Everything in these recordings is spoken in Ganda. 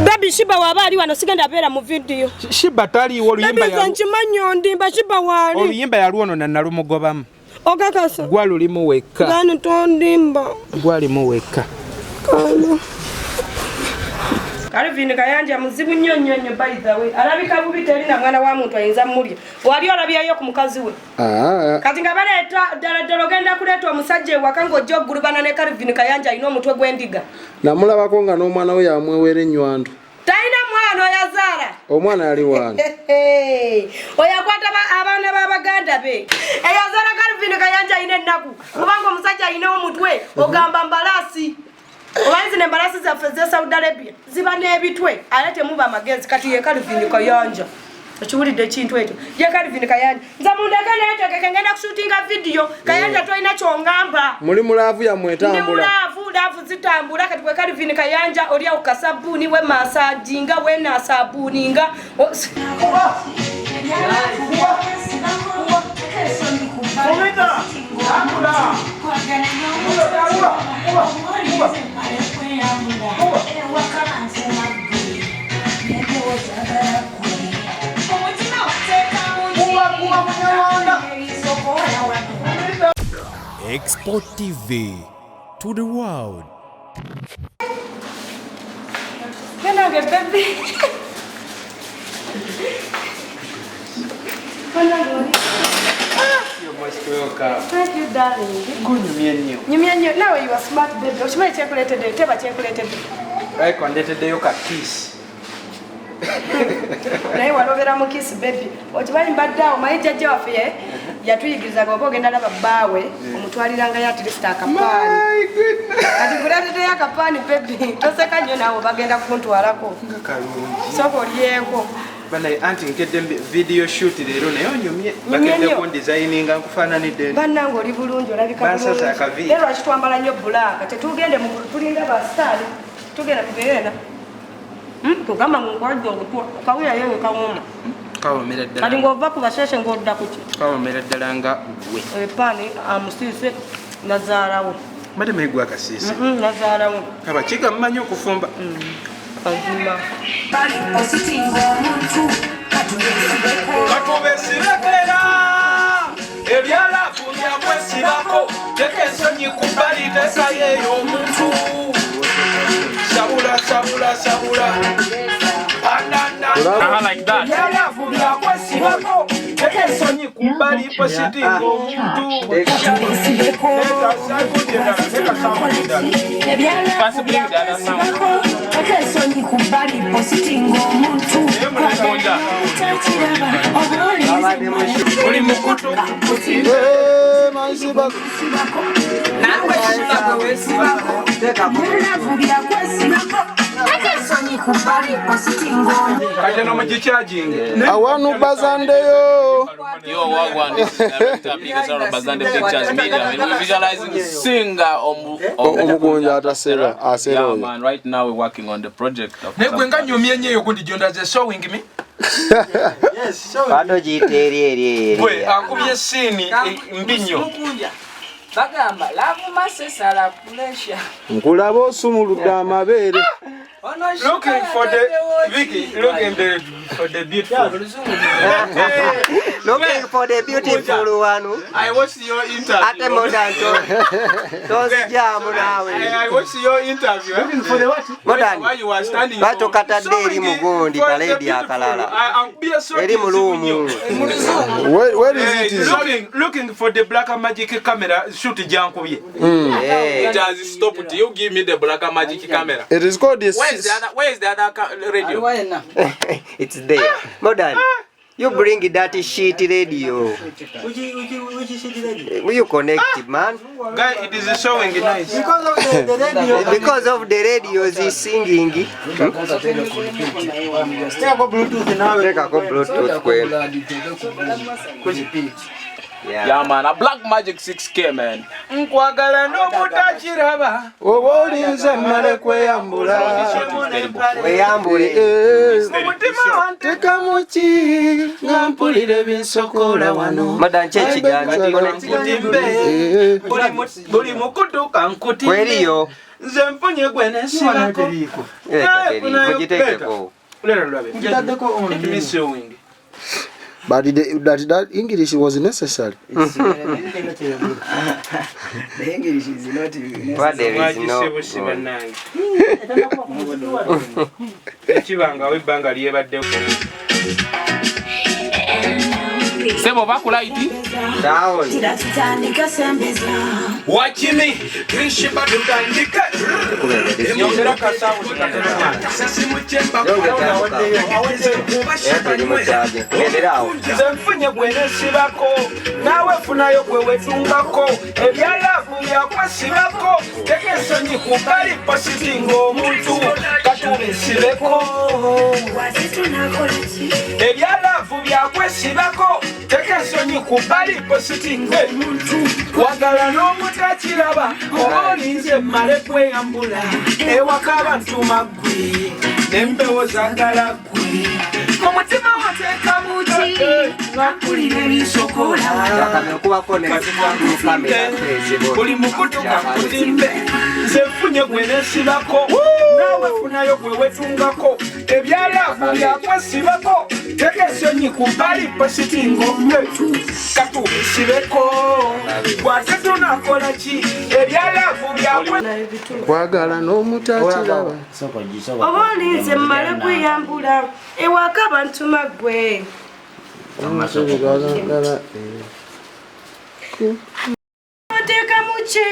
Baby Shiba waba ali wano sigenda beera mu video. Shiba taliiwo oluyimba Baby nze nkimanyi ondimba Shiba waali. Oluyimba yalwonona nalumugobamu. Okakasa. Gwa lulimu wekka. Gani tondimba. Gwalimu wekka. Kano. Calvin Kayanja muzibu nnyo nnyo nnyo by the way. Alabika bubi teri na mwana wa muntu ayinza mulya. Wali olabyeyo ku mukazi we. Ah. Kati nga baleeta ddala ddala ogenda kuleeta omusajja ewaka ng'ojja okugulubana ne Calvin Kayanja alina omutwe gw'endiga. Namulabako nga n'omwana we yamwewera ennywanto. Talina mwana oyazaala. Omwana yali wani? Oyo akwata abaana b'abaganda be. Eyazaala Calvin Kayanja alina ennaku kubanga omusajja alina omutwe ogamba mbalaasi. Omanyi zino embalaasi zaffe ez'e Saudi Arabia ziba n'ebitwe ate temuba amagezi. Kati ye Calvin Kayanja. Okiwulidde ekintu ekyo? Ye Calvin Kayanja. Nze mundeke neetegeke ngenda kushutinga vidiyo. Kayanja tolina ky'ongamba. Muli mu laavu yammwe etambula. Ndi mu laavu, laavu zitambula. Kati gwe Calvin Kayanja oli awo kasabbuuni we masaajinga we nasabuuninga. Export TV to the world. Banange baby. Banange oli. You're most welcome. Thank you darling. Kunyumye nnyo. Nyumye nnyo. Nawe you are smart baby. Okimanyi kyekuleetedde, teba kyekuleetedde. Right, kwandeeteddeyo ka kiss. Naye walobera mu kiss baby. Okimanyi mbadde awo, omanyi jjajja waffe ye yatuyigiriza nga oba ogenda laba bbaawe omutwalirangayo at least akapaani. My goodness. Kati nkuleeteddeyo akapaani baby. Toseka nnyo naawe bagenda kuntwalako. Nga kalungi. Sooka olyeko. Banaye anti nkedde video shoot leero naye onyumye. Nyumye Bakedde nnyo. kundesigninga nkufaananidde. Bannange oli bulungi olabika Bansaze bulungi. akaviiri. Naye lwaki twambala nnyo bulaaka? Tetugende mu tulinga ba star. Tugenda tugeenda. Tugamba ngu nkwadde obutwa. Kawuya ye kawuuma. Kawomera ddala. Kati ng'ova ku basese ng'odda ku ki? Kawomera ddala nga ggwe. Epaani amusiise nazaalawo. Mbadde manyi gwe akasiise. Nazaalawo. Abakiga mumanyi okufumba. Kazima. Katubesirekera ebyalafu byakwesibako teka ensonyi ku bbali tekayeeyo omuntu sabula sabula sabula ebyalafu byakwesibako teka ensonyi ku bbali positinga omuntu Buli mukutu. Kati eno mugikyajinge. Awanu bazandeyo. Yo, wagwan, this is director Big Sarah Bazande Pictures Media. And we're visualizing singer Omukunja atasera, asera Yeah, oyo. man, right now we're working on the project. Naye gwe nga nnyumye nnyo eyo gundi gy'ondaze sewing me. Bado giyita eri eri eri. Gwe ankubye siini mbi nnyo. Bagamba love masesala pressure. Nkulaba osumuludde amabeere. Looking for the Vicky, looking for the beautiful. Looking for the beautiful one. I watched your interview. Ate modern tozijaamu naawe. I watched your interview. Looking for the what? Modern. Why you are standing? Lwaki okatadde eri mugundi kaleedi akalala? Eri mu luumu. Where is it? Looking for the black magic camera shoot jankubye. It has stopped. You give me the black magic camera. It is called the Where is the other? Where is the other radio? It's there. Modern. You bring that shit radio. Which shit radio? You connect, man. Guy, it is showing nice. Because of the radio. Because of the radio is singing. Tekako Bluetooth nawe. Tekako Bluetooth kwenu. Yeah, man, a Black Magic 6K, man. Nkwagala n'obutakiraba. Oba olinze mmale kweyambula. Weyambule. Omutima wantekamu ki nga mpulira ebinsokola wano. Madam ki ekiganjo? Buli mukutu kankutimbe. Kweriyo. Nze mfunye gwe nesibako. Mugiteekeko. Lera lulabe. Let me sewing. But that English was necessary. The English is not necessary. Bannange. Ekibangawo ebbanga lyebaddeko. Sebo bakulaiti. Down. Wakimi Krishiba tutandike. Nyongera kasawo katono mwana. Nze nfunye gwe nesibako, naawe funayo gwe wetungako, ebyalaavu byakwesibako, teka ensonyi ku bbali positinga omuntu katubisibeko. Ebyalaavu byakwesibako, teka ensonyi ku bbali positinga omuntu, wagala n'omutakiraba, oba olinze mmale kweyambula, ewaka abantu maggwe, n'empewo zaagala ggwe. Mu mutima wateeka buki, ngampulira ebisokola. Buli mukutu gakutimbe, nze nfunye gwe nesibako, naawe funayo gwe wetungako, ebyalaavu byakwesibako, teka ensonyi ku bbali positinga omuntu, katubisibeko, gwate tunakola ki, ebyalaavu byakwe. Kwagala n'omutakiraba. Oba olinze mmale kweyambula, ewaka abantu maggwe. Oteeka muki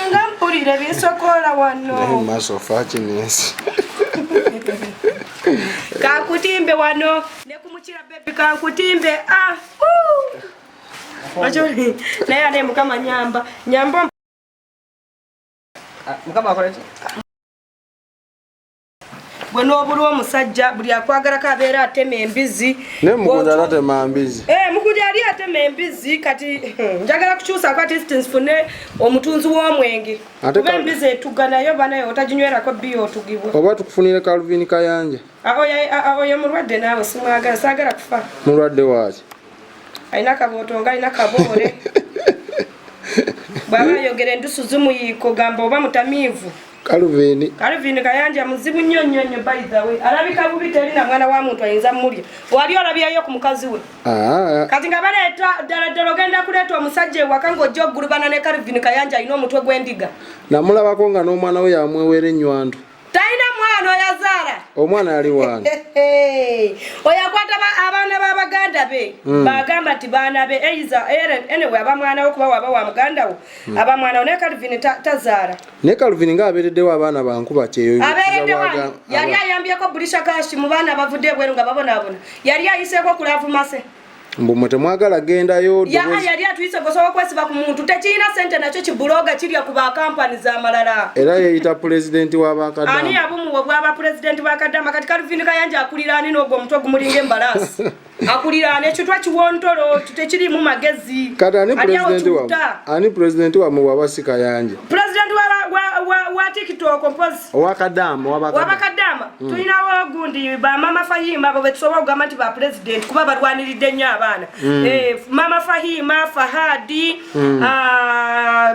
nga mpulira ebinsokola wano. Kankutimbe wano ne kumukira bebi kankutimbe. Ah, naye ate Mukama nyamba nyamba. Mukama akola ki? Gwe n'obulwa omusajja buli akwagalako abeera atema embizi. Naye Mukunja atatema mbizi. Mukunja ali atema embizi kati njagala kukyusaako at least nfune omutunzi w'omwenge. Kuba embizi etuga nayo banayo otaginywerako bbiya otugibwa. Oba tukufunire Calvin Kayanja. Oyo mulwadde naawe simwagala, saagala kufa. Mulwadde waaki? Alina kabooto nga alina kaboole. Bw'aba ayogera endusu zimuyiika ogamba oba mutamiivu. Calvin Kayanja muzibu nnyo nnyo nnyo by the way. Alabika bubi terina mwana wa muntu ayinza mmulya. Wali olabyayo ku mukazi we. Kati nga baleeta ddala ddala ogenda kuleeta omusajja ewaka ng'ojja okugulubana ne Calvin Kayanja alina omutwe gw'endiga. Namulabako nga n'omwana we yamwewera ennywanto. Talina mwana oyazaala. Omwana yali wani? Oyo akwata abaana b'abaganda be. Bagamba nti baana be eiza anyway aba mwana wo kuba waba wa muganda wo. Aba mwana wo naye Calvin tazaala. Naye Calvin ng'abeereddewo abaana bankuba kyeyo. Abeereddewo yali ayambyeko Bulisha Kashi mu baana abavudde ebweru nga babonaabona. Yali ayiseeko ku Love Mercy. Mbu mwe temwagala gendayo. Yali atuyise gosobola okwesiba ku muntu tekirina ssente nakyo kibuloga kirya ku bakampani z'amalala. Era yeeyita pulezidenti w'abakadama. Ani yabumuwa bw'aba pulezidenti w'akadama kati Calvin Kayanja akulira ani n'ogwo omutwe gumulinga embalaasi. Akulira ani ekitwa kiwontolo tekiriimu magezi. Kati ani pulezidenti wammwe? Ani pulezidenti wammwe bw'aba si Kayanja? Pulezidenti wa TikTok mpozi. Owakadama wabakadama. Tulinawo gundi ba Mama Fahima abo betusobola okugamba nti ba pulezidenti kuba balwaniridde nnyo abaana. Mama Fahima, Fahadi,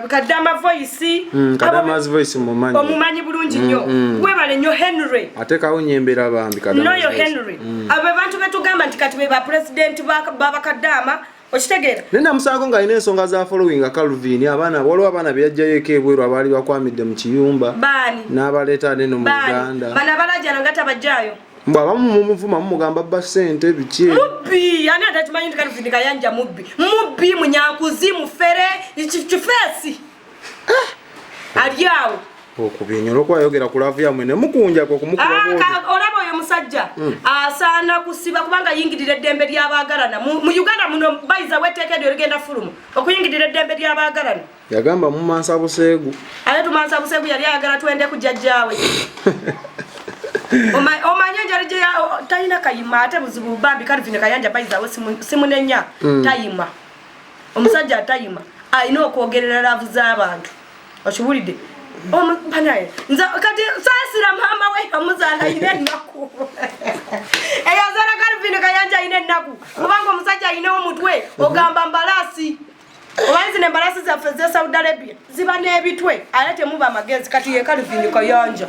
Kadama Voice. Kadama's Voice mumanyi. Omumanyi bulungi nnyo. Webale nnyo Henry. Ateekawo nnyembera bambi Kadama's Noyo Henry. Abo bantu betugamba nti kati be ba pulezidenti babakadama. Okitegeera? Naye namusango ng'alina ensonga za following Calvin abaana waliwo abaana be yaggyayoeko ebweru abaali bakwamidde mu kiyumba. Baani? N'abaleeta neno mu Uganda. Bano abalajana nga tabajjaayo. Mbu abamu mumuvuma mumugamba bba ssente biki. Mubbi! Ani atakimanyi nti Calvin Kayanja mubbi? Mubbi, munyankuzi, mufere, kifeesi. Ali awo. Okubinya olwokuba ayogera ku laavu yammwe ne mukunjako okumukuba bw'otyo. Olaba oyo musajja asaana kusiba kubanga yingirira eddembe ly'abaagalana. Mu Uganda muno bayiza wetteeka eryo ligenda fulumu okuyingirira eddembe ly'abaagalana. Yagamba mumansa buseegu. Ate tumansa buseegu yali ayagala twende ku jjajjaawe. Omanye enjala gye talina kayima ate buzibu bambi Calvin Kayanja bayizawe simunenya tayima. Omusajja atayima alina okwogerera laavu z'abantu. Okiwulidde? Banaye nze kati saasira maama we yamuzaala alina ennaku. Eyazaala Calvin Kayanja alina ennaku kubanga omusajja alina omutwe ogamba mbalaasi. Omanyi zino embalasi zaffe ez'e Saudi Arabia ziba n'ebitwe ate temuba magezi. Kati ye Calvin Kayanja,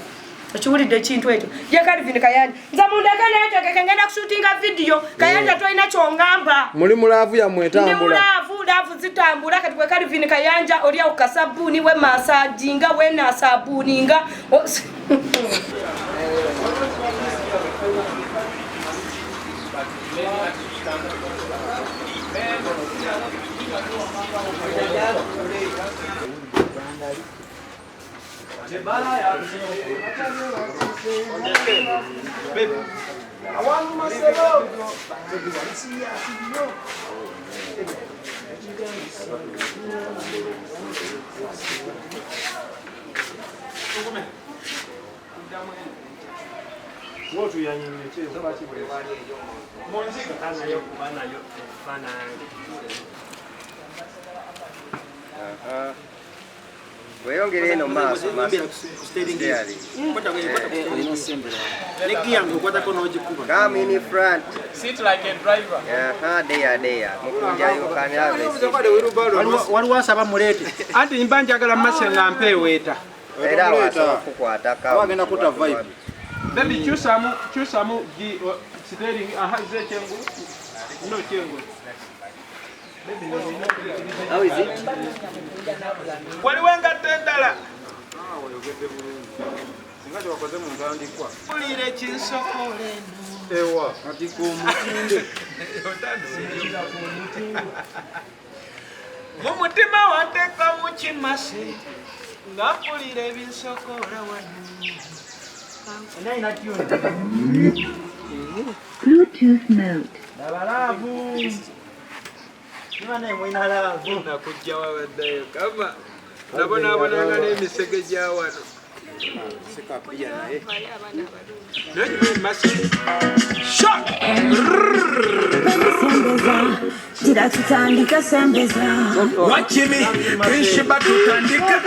okiwulidde ekintu ekyo? Ye Calvin Kayanja, nze mundeke neetegeke, ngenda kushutinga vidiyo. Kayanja, tolina kyongamba. Muli mu love yammwe Ndi etambula. Mu love, love zitambula. Kati gwe Calvin Kayanja oli awo kasabbuuni wemasajinga wenasabuuninga. Weyongere eno maaso maaso. Come in front. Sit like a driver. Aha, there, there. Mukunja, you can have a seat. Waliwo asaba muleete. Anti mba njagala mase nga mpeeweeta. Era wasobola okukwatako. Wagenda kutta vibe. Baby, kyusamu, kyusamu gi steering. Aha, ze kyengulu, no, kyengulu. How is it? Waliwo engatto endala. Singa kyewakoze mu ntandikwa. Mpulira ekinsokola eno. Ewa kati kumutinde. Mu mutima wanteekamu kimase nga mpulira ebinsokola wano. Bluetooth mode. Love. Nakujja wabaddayo kama nabonaabonanga n'emisege gya wano. Naye mase. Gira tutandika sembeza. Wakimi Krishiba tutandika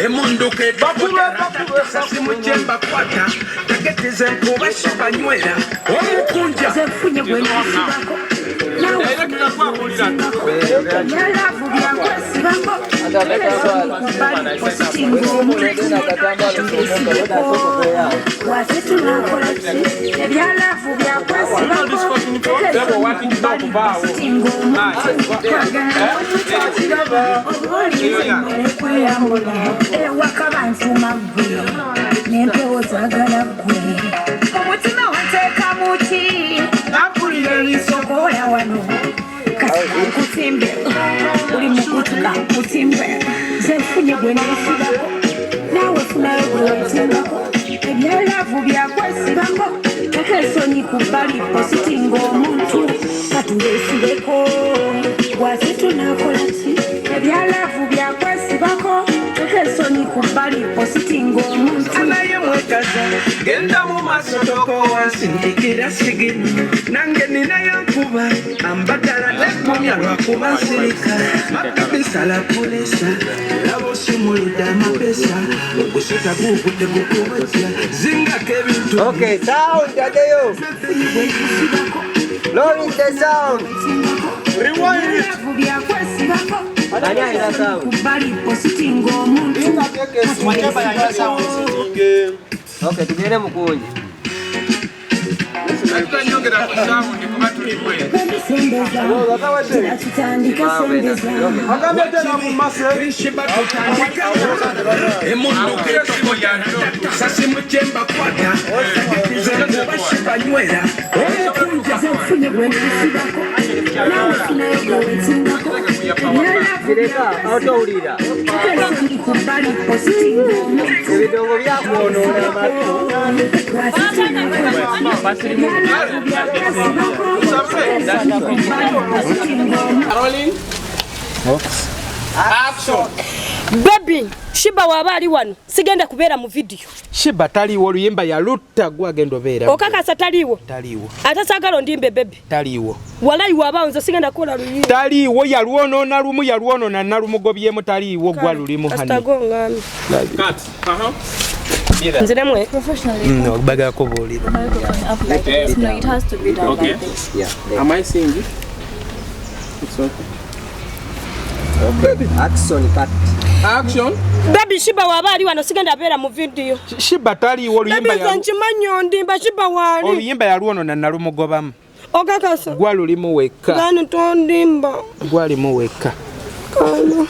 emunduke sasimuchemba kwata taketize nkuba shibanywera omukunja. Nze gwe nasibako. Ebyalaavu byakwesibako. Wase tunakola ki? Ebyalaavu byakwesibako. Ewaka banfuma ggwe n'empewo zaagala ggwe, omutima wanteeka muki? Nampulira Sokola wano kati nkutimbe, uli mukutuka nkutimbe. Nze nfunye gwe neesibako, naawe funayo gwe weetimbako. Ebyalaavu byakwesibako, teka ensonyi ku bbali, positinga omuntu katuweesibeko. Wase tunakola ki? Ebyalaavu byakwesibako, teka ensonyi ku bbali, positinga omuntu. Anaye mwekaza genda mu maaso toko wansindikira sigino nange ninayo nkuba ambagala nekumya lwakuba nsirika makabisala pulesa laba osimulidde amapesa ogusota gugudde gukubajja zingako ebintu. Okay, sound, Tadeo. Lowering the sound. Rewind it. Byakwesibako. Ani alina sound? Ku bbali, positinga omuntu. Okay, tugende mukunji. Tutanyongera ku sound kuba tuli bweru. Sembeza, gira tutandika sembeza. Agambye tena mu mase. Krishiba tutandika emunduke sasimuchemba kwata taketize nkuba shibanywera omukunja. Nze nfunye gwe neesibako, naawe funayo gwe weetimbako. Ebyalaavu Kireka, otowulira. teka ensonyi ku bbali, positinga omuntu. Ebidongo byakwonoona amatu. Wase tunakola ki? Ebyalaavu byakwesibako, teka ensonyi ku bbali, positinga omuntu. Rolling. Action. Baby, Shiba waba ali wano sigenda kubeera mu vidiyo. Shiba taliiwo, oluyimba yalutta, gwe agenda obeera. Okakasa taliiwo? Taliiwo. Ate saagala ondimbe, baby. Taliiwo. Walayi wabaawo nze sigenda kukola luyimba. Taliiwo, yalwonoona lumu, yalwonoona nalumugobyemu, taliiwo, gwa lulimu hani. Kasitagongamye. Cut. Nziremwe. Bagalako buulira. No, it has to be done Okay. like this. Am I seeing it? It's okay. Action cut. Action. Baby Shiba waba ali wano sigenda beera mu video. Shiba taliiwo oluyimba Baby nze nkimanyi ondimba Shiba waali. Oluyimba yalwonona nalumugobamu. Okakasa. Gwa lulimu wekka. Gani tondimba. Gwalimu wekka. Kano.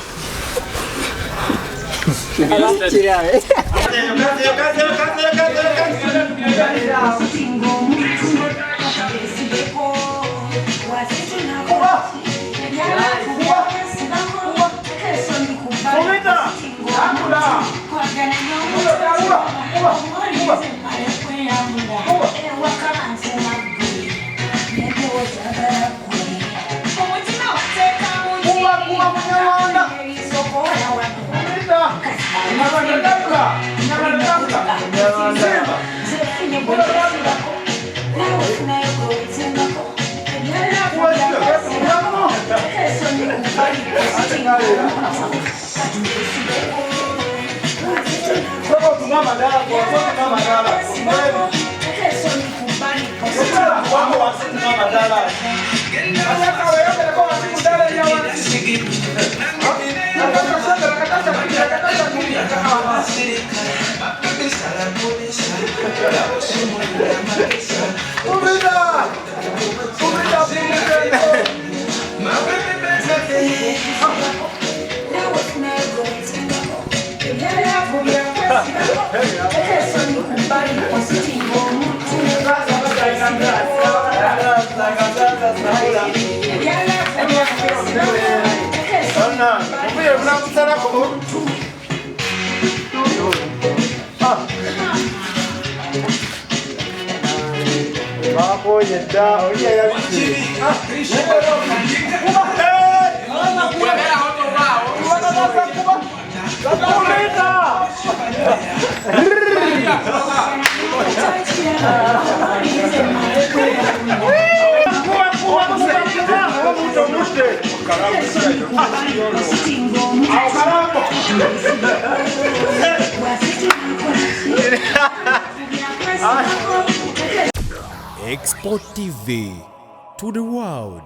Export TV to the world.